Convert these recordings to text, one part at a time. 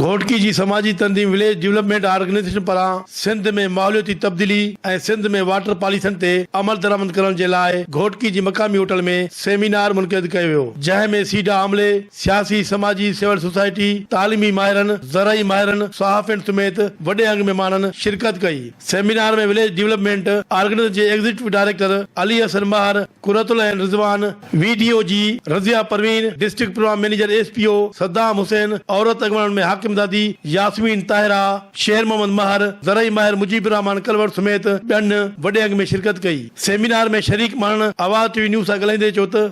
گهوٽڪي جي سماجي تنظيم وليج ڊولپمينٽ آرگنائيزيشن پاران سنڌ ۾ ماحولياتي تبديلي ۽ سنڌ ۾ واٽر پاليسين تي عملدرآمد ڪرڻ جي لاء گهوٽڪي جي مقامي هوٽل ۾ سيمينار منعقد ڪيو ويو جنهن ۾ سيڊا عملي، سياسي، سماجي، سول سوسائٽي، تعليمي ماهرن، زرعي ماهرن، صحافين سميت وڏي انگ ۾ ماڻهن شرڪت ڪئي. سيمينار ۾ وليج ڊولپمينٽ آرگنائيزيشن جي executive director Ali Hassan Mahar, Qurat ul Ain Rizwan, V D O جي Razia Parveen, district programme manager S P O Saddam Hussain, عورت اڳواڻن ۾ حاڪم زادي، ياسمين طاهره، شير محمد مهر، زرعي ماهر مجيب الرحمان ڪلوڙ سميت ٻين وڏي انگ ۾ شرڪت ڪئي. سيمينار ۾ شريڪ ماڻهن آواز ٽي وي نيوز سان ڳالهائيندي چيو ته.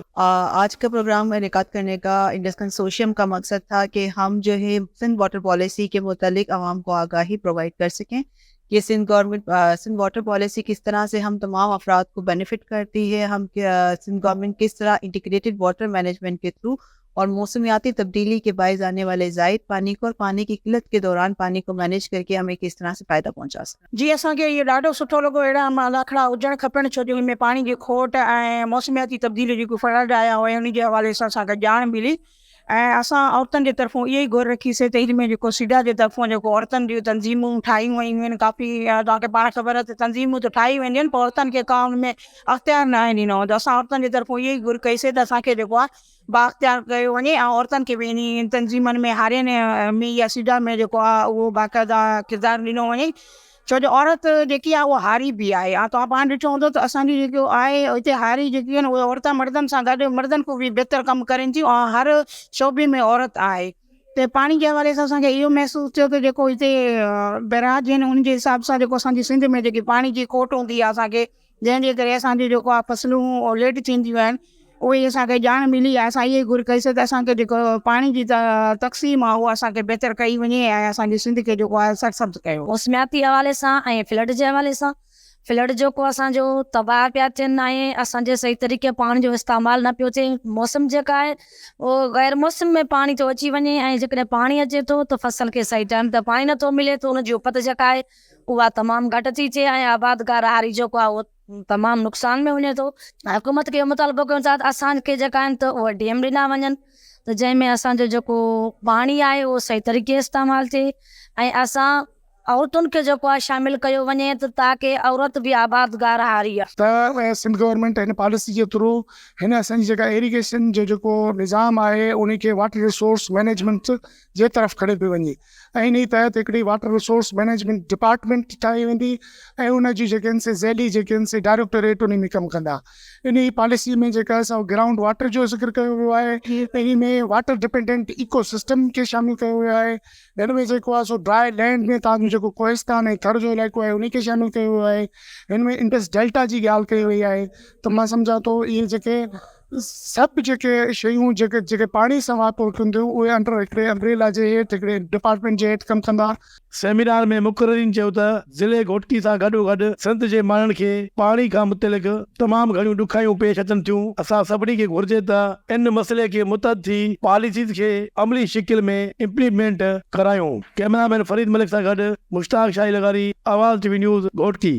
آج کا پروگرام انعقاد کرني کا انڊس کنسورشيم کا مقصد تھا کہ ھم جو ھي سندھ واٽر پاليسي کے متعلق عوام کو آگاھي پرووائيڊ کر سکين کہ Sindh government Sindh water policy کس طرح سے ہم تمام افراد کو بینیفٹ کرتی ہے ہم سندھ گورنمنٹ کس طرح انٹیگریٹڈ واٹر مینجمنٹ کے تھرو اور موسمیاتی تبدیلی کے باعث آنے والے زائد پانی کو اور پانی کی قلت کے دوران پانی کو مینیج کر کے ہمیں کس طرح سے فائدہ پہنچا سکتے جي اسان کي اهو ڏاڍو سٺو لڳو اهڙا مالاکڙا هجڻ کپن ڇو جو ان ۾ پاڻي جي کوٽ ۽ موسمياتي تبديلي جيڪو فلڊ آيا هيا ان جي حوالي سان اسان کي ڄاڻ ملي ۽ اسان عورتن جي طرفون اهو ئي گهر رکي سي ته ان ۾ جيڪو سيڊا جي طرفون جيڪو عورتن جون تنظيمون ٺاهيون ويون آهن ڪافي توهان کي پاڻ خبر آهي ته تنظيمون ته ٺاهي وينديون آهن پر عورتن کي ڪا ان ۾ اختيار ناهي ڏنو ويندو اسان عورتن جي طرفون اهو ئي گهر ڪئي سي ته اسان کي جيڪو آهي بااختيار ڪيو وڃي ۽ عورتن کي به انهي تنظيمن ۾ هارين ۾ يا سيڊا ۾ جيڪو آهي اهو باقاعده ڪردار ڏنو وڃي ڇو جو عورت جيڪي آهي اها هاري به آهي ۽ توهان پاڻ ڏٺو هوندو ته اسان جي جيڪو آهي هتي هاري جيڪي آهن اهي عورتان مردن سان گڏ مردن کان به بهتر ڪم ڪرين ٿيون ۽ هر شعبي ۾ عورت آهي ته پاڻي جي حوالي سان اسان کي اهو محسوس ٿيو ته جيڪو هتي بئراج آهن ان جي حساب سان جيڪو اسان جي سنڌ ۾ جيڪي پاڻي جي کوٽ هوندي آهي اسان کي جنهن جي ڪري اسان جون جيڪو آهي فصلون ليٽ ٿينديون آهن اهي اسان کي ڄاڻ ملي آهي اسان اهي ئي گهر ڪئي سي ته اسان کي جيڪو پاڻي جي تقسيم آهي اها اسان کي بهتر ڪئي وڃي ۽ اسان جي سنڌ کي جيڪو آهي سرسبز ڪيو. موسمياتي حوالي سان ۽ فلڊ جي حوالي سان فلڊ جيڪو اسان جو تباهه پيا ٿين ۽ اسان جي صحيح طريقي پاڻي جو استعمال نه پيو ٿئي موسم جيڪا آهي اهو غير موسم ۾ پاڻي ٿو اچي وڃي ۽ جيڪڏهن پاڻي اچي ٿو ته فصل کي صحيح ٽائيم تي پاڻي نٿو ملي ته ان جي اپت جيڪا آهي اها تمام گهٽ ٿي ٿئي ۽ آبادگار هاري جيڪو آهي اهو تمام نقصان ۾ وڃي ٿو. حڪومت کي اهو مطالبو ڪيون ٿا ته اسان کي جيڪا آهن ته اهي ڊيم ڏنا وڃن ته جنهن ۾ اسان جو جيڪو پاڻي آهي اهو صحيح طريقي استعمال ٿئي ۽ اسان عورتن کي جيڪو آهي شامل ڪيو وڃي ته تاڪه عورت به آبادگار هاري آهي. ته سنڌ گورنمينٽ هن پاليسي جي ٿرو هن اسان جي جيڪا ايريگيشن جو جيڪو نظام آهي ان کي واٽر ريسورس مئنيجمينٽ جي طرف کڻي پئي وڃي ۽ انهي تحت هڪڙي واٽر ريسورس مئنيجمينٽ ڊپارٽمينٽ ٺاهي ويندي ۽ ان جي جيڪي آهن سي ذيلي جيڪي آهن سي ڊائريڪٽوريٽ انهي ۾ ڪم ڪندا. انهي پاليسي ۾ جيڪا آهي سا گرائونڊ واٽر جو ذڪر ڪيو ويو آهي انهي ۾ واٽر ڊپينڊنٽ ايڪو سسٽم کي شامل ڪيو ويو آهي هن ۾ جيڪو آهي سو ڊرائي لينڊ ۾ تان جو جيڪو ڪوهستان ۽ ٿر جو علائقو آهي انهي کي شامل ڪيو ويو آهي هن ۾ انڊس ڊيلٽا جي ڳالهه ڪئي وئي آهي ته مان سمجهان ٿو اهي جيڪي سڀ جيڪي شيون جيڪي جيڪي پاڻي سان واهپو رکن ٿيون اهي انڊر هڪڙي امبريلا جي هيٺ هڪڙي ڊپارٽمينٽ جي هيٺ ڪم ڪندا. سيمينار ۾ مقررين چيو ته ضلعي گهوٽڪي سان گڏوگڏ سنڌ جي ماڻهن کي پاڻي کان متعلق تمام گهڻيون ڏکايون پيش اچن ٿيون اسان سڀني کي گهرجي ته ان مسئلي کي متحد ٿي پاليسيز کي عملي شڪل ۾ امپليمينٽ ڪرايون ڪئميرا مين فريد ملڪ سان گڏ مشتاق شاهي لغاري آواز ٽي وي نيوز گهوٽڪي.